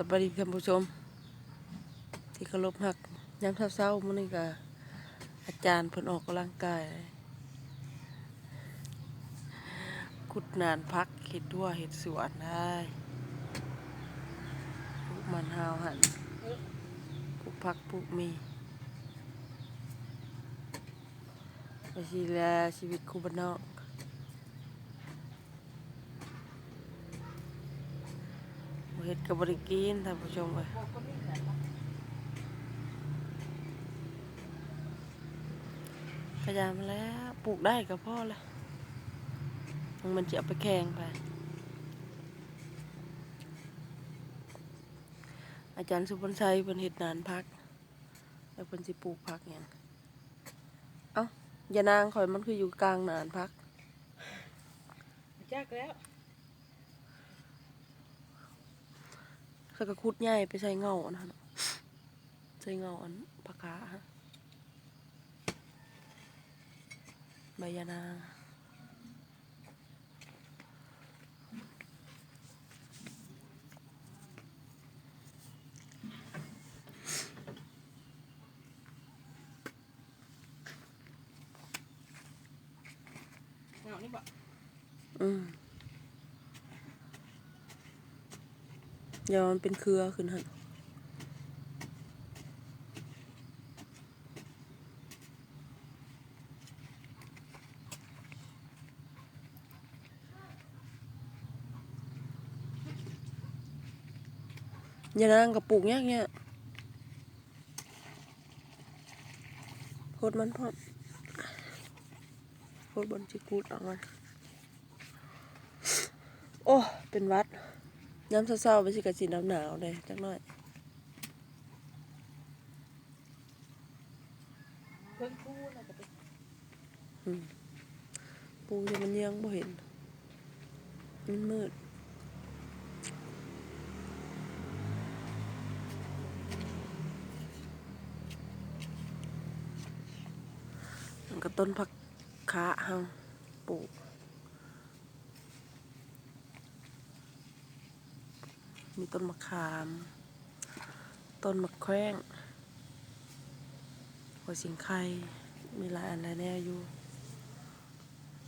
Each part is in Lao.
ສະບາຍດີທ່ານຜູ້ຊົມທີ່ເຄົາລົບຮັກ, ຍາມເຊົ້າໆ ມື້ນີ້ກະອາຈານເພິ່ນອອກກຳລັງກາຍ ຂຸດໜານຜັກ ເຮັດຮົ້ວເຮັດສວນໄດ໋ ປູກມັນຫາວຫັ້ນ ປູກຜັກປູກໝີ່ ໄປຊີ້ແຫຼະ ຊີວິດຄົນບ້ານນອກ. ບໍ່ເຮັດກໍບໍ່ໄດ້ກິນທ່ານຜູ້ຊົມເອີຍ. ກະຢ່າມາແລ້ວ ປູກໄດ້ກໍພໍແລ້ວ ມັນຊິເອົາໄປແຂ່ງໄປ. ອາຈານສຸພົນໄຊເພິ່ນເຮັດໜານຜັກ ແລ້ວເພິ່ນຊິປູກຜັກຫຍັງ? ເອົ້າ ຍານາງຂ້ອຍມັນຄືຢູ່ກາງໜານຜັກ? ບໍ່ຈັກແລ້ວ. ຂ້ອຍກໍຂຸດໃຫຍ່ໄປໃສ່ເຫງົ້າອັນນັ້ນ ໃສ່ເຫງົ້າອັນຜັກຄາ ໃບຍານາງ. ເຫງົ້ານີ້ບໍ? ອືມ ຢ່າມັນເປັນເຄືອຂຶ້ນຫັ້ນ. ຍານາງກໍປູກຍາກແຍະ ໂພດມັນພ້ອມ ໂພດບ່ອນຊິຂູດເອົາມັນ. ໂອ້ ເປັນຫວັດ ຍາມເຊົ້າໆ ມັນຊິກະຊິໜາວໆ ແດ່ຈັກໜ້ອຍ. ເພິ່ງພູນະກະຕິ ອືມ ປູແຕ່ມັນຍັງບໍ່ເຫັນ ມັນມືດ. ມັນກະຕົ້ນຜັກຄະເຮົາປູກ ມີຕົ້ນມະຂາມ ຕົ້ນໝາກແຂວ້ງ ຫົວສິງໄຄ ມີຫຼາຍອັນຫຼາຍແນວຢູ່.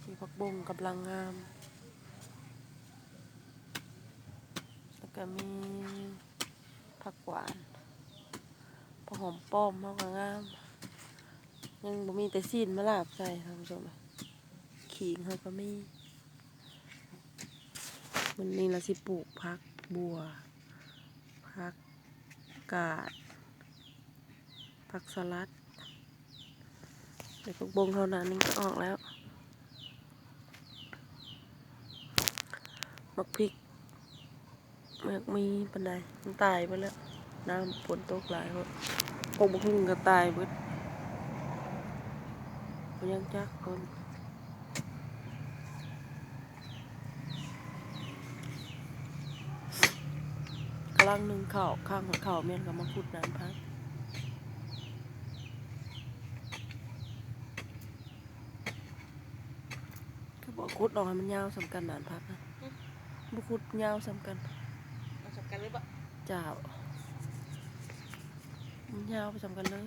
ມີຜັກບົ້ງກຳລັງງາມ ແລ້ວກະມີຜັກຫວານ ຜັກຫອມປ້ອມເຮົາກະງາມ. ຍັງບໍ່ມີແຕ່ຊີ້ນມາລາບໃສ່ທ່ານຜູ້ຊົມ ຂີງເຮົາກະມີ. ມື້ນີ້ລະຊິປູກຜັກບົ່ວ ຜັກກາດ ຜັກສະຫຼັດ ແລ້ວຜັກບົ້ງເຮົາໜ້າໜຶ່ງກະອອກແລ້ວ. ໝາກພິກ ມັນມີປານໃດ ມັນຕາຍເບິດແລ້ວ ນ້ຳຝົນຕົກຫຼາຍໂພດ ພວກບັກຫຸ່ງກໍຕາຍເບິດ ບໍ່ຍັງຈັກຄົນ ກຳລັງໜຶ້ງເຂົ້າ ຂ້າງຫົດເຂົ້າແມ່ນກໍມາຂຸດນ້ຳພັກ. ຄືບໍ່ຂຸດອອກໃຫ້ມັນຍາວສ່ຳກັນນານພັກນະ ອືມ ບໍ່ຂຸດຍາວສ່ຳກັນ ເອົາສ່ຳກັນເລີຍບໍ? ເຈົ້າ ມັນຍາວໄປສ່ຳກັນເລີຍ.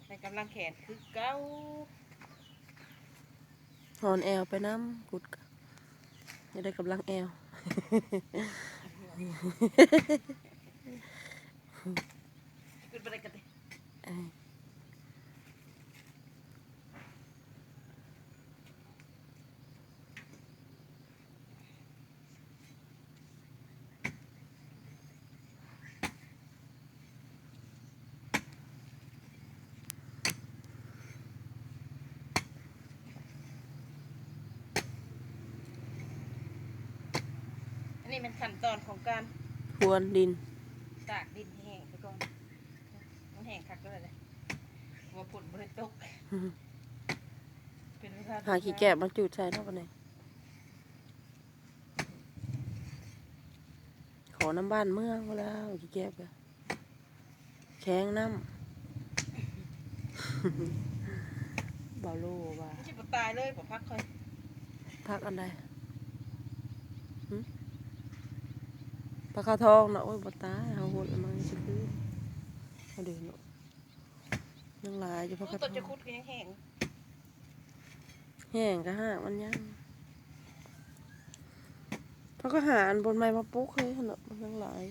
ໃຫ້ກຳລັງແຂນຄືເກົ່າ ຫອນແອວໄປນຳ ກຸດ ຢາກໄດ້ກຳລັງແອວ ກຸດບໍ່ໄດ້ກະຕິ ເອີ. ອັນນີ້ແມ່ນຂັ້ນຕອນຂອງການພຣວນດິນ ຕາກດິນໃຫ້ແຫ້ງໄປກ່ອນ ມັນແຫ້ງຄັກແລ້ວເດ້ ວ່າຝົນບໍ່ໄດ້ຕົກ. ຫາຂີ້ແກບມາຈູດໃສ່ເນາະບັດນີ້. ຂໍນຳບ້ານເມືອງພຸ້ນແລ້ວ ຂີ້ແກບກະແຂງນຳ. ເບົາໂລວ່າ ມັນຊິບໍ່ຕາຍເລີຍບໍ່ ຜັກຂ້ອຍ? ຜັກອັນໃດ? ຫຶ? ຜັກຂາວທອງນະ? ໂອ້ຍ ບໍ່ຕາຍ ເຮົາຫົດລະມັນຊິຄືນ ເຮົາເດີນເນາະ. ຍັງຫຼາຍຢູ່ ຜັກຂາວທອງ ໂອ້ ຕົ້ນຈະຂຸດກໍຍັງແຫ້ງ ແຫ້ງກະຮາກມັນຍັງ. ເຮົາກະຫາອັນບ່ອນໃໝ່ມາປຸກເຮີ້ຍຫັ້ນເນາະ ມັນຍັງຫຼາຍ.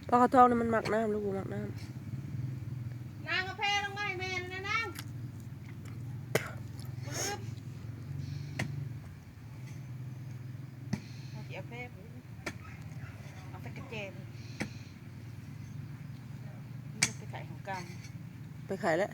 ຜັກຂາວທອງນີ້ມັນມັກນ້ຳ ຫຼືບໍ່ມັກນ້ຳ? ນາງເອົາແພລົງມາໃຫ້ແມ່ແດ່ນະນາງ. ເຮົາຊິເອົາແພ ເອົາໄປກະແຈນ ໄປຂາຍຂອງກາງ ໄປຂາຍແລ້ວ.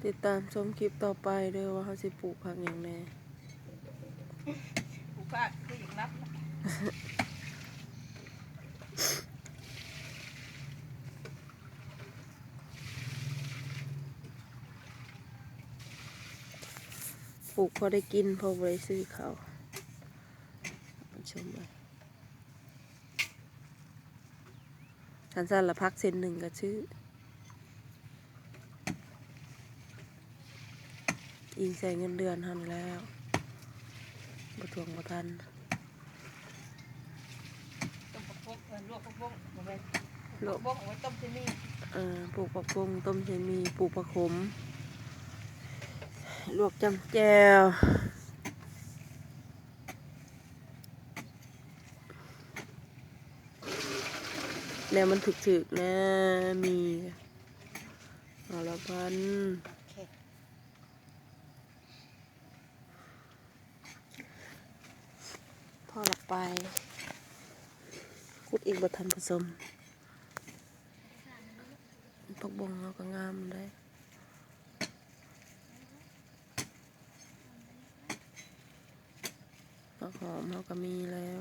ຕິດຕາມຊົມຄລິບຕໍ່ໄປເດີ ວ່າເຮົາຊິປູກຜັກຫຍັງແດ່. ປູກຜັກຄືຢາກນັບ ປູກພໍໄດ້ກິນ ພໍບໍ່ໄດ້ຊື້ເຂົ້າ ທ່ານຜູ້ຊົມເອີຍ. ຄັນຊັ້ນລະຜັກເສັ້ນໜຶ່ງກະຊື້ ອີງໃສ່ເງິນເດືອນຫັ້ນແລ້ວ ບໍ່ຖ້ວງບໍ່ທັນ. ຕົ້ມຜັກບົ້ງ ເອີ ລວກຜັກບົ້ງ ບໍ່ແມ່ນ ລວກຜັກບົ້ງເອົາໄວ້ຕົ້ມໃສ່ໝີ່ ເອີ ປູກຜັກບົ້ງຕົ້ມໃສ່ໝີ່ ປູກຜັກຂົມ ລວກຈ້ຳແຈ່ວ. ແນວມັນຖືກໆ ນະ ມີ ເອົາລະພັນ ໂອເຄ ພໍລະໄປ ຂຸດອີກບໍ່ທັນປະສົມ ຜັກບົ້ງເຮົາກະງາມໄດ໋. ຜັກຫອມເຮົາກະມີແລ້ວ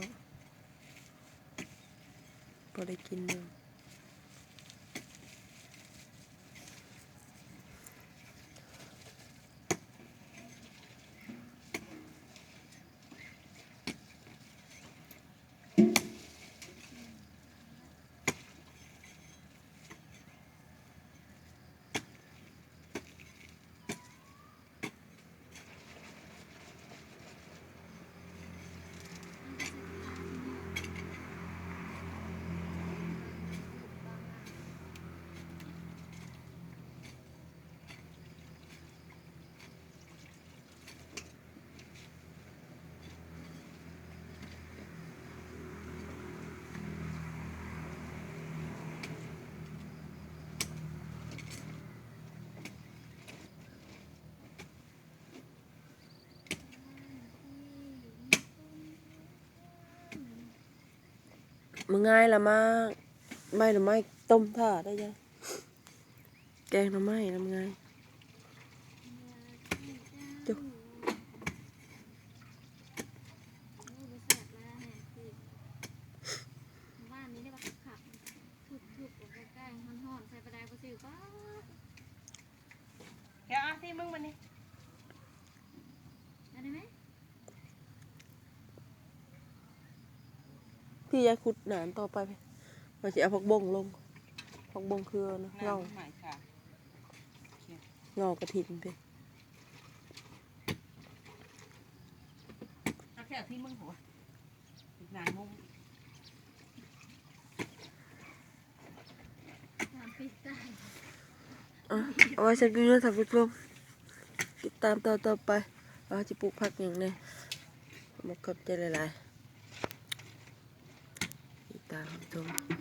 ພໍໄດ້ກິນຢູ່. ມື້ງາຍລະມາໃບໜໍ່ໄມ້ຕົ້ມຖ້າໄດ້ຈ້ະ ແກງໜໍ່ໄມ້ລະມາງາຍ. ຈຸ ບ້ານນີ້ໄດ້ບັກຄັກ ທຸບໆ ອອກໄກໆ ຮ້ອນໆ ໃສ່ປາແດກບໍ່ຊື່ ປາດ. ດຽວ ອ່ະ ຊິມຶງບັດນີ້ ໄດ້ໄໝ? ພີ່ຢາຍຂຸດໜ້າອັນຕໍ່ໄປ ວ່າຊິເອົາຜັກບົ້ງລົງ ຜັກບົ້ງຄືເຫງົາ ເຫງົາກະຖິນຕິ ເອົາແຄ່ທີ່ມຶງຫົວ ອີກນານມຸງ ອ່ະ ເອົາໄວ້ສ່ຳນີ້ເດີທ່ານຜູ້ຊົມ ຕິດຕາມຕອນຕໍ່ໄປ ວ່າເຮົາຊິປູກຜັກຫຍັງແດ່. ຂອບໃຈຫຼາຍໆ ຕິດຕາມຊົມ.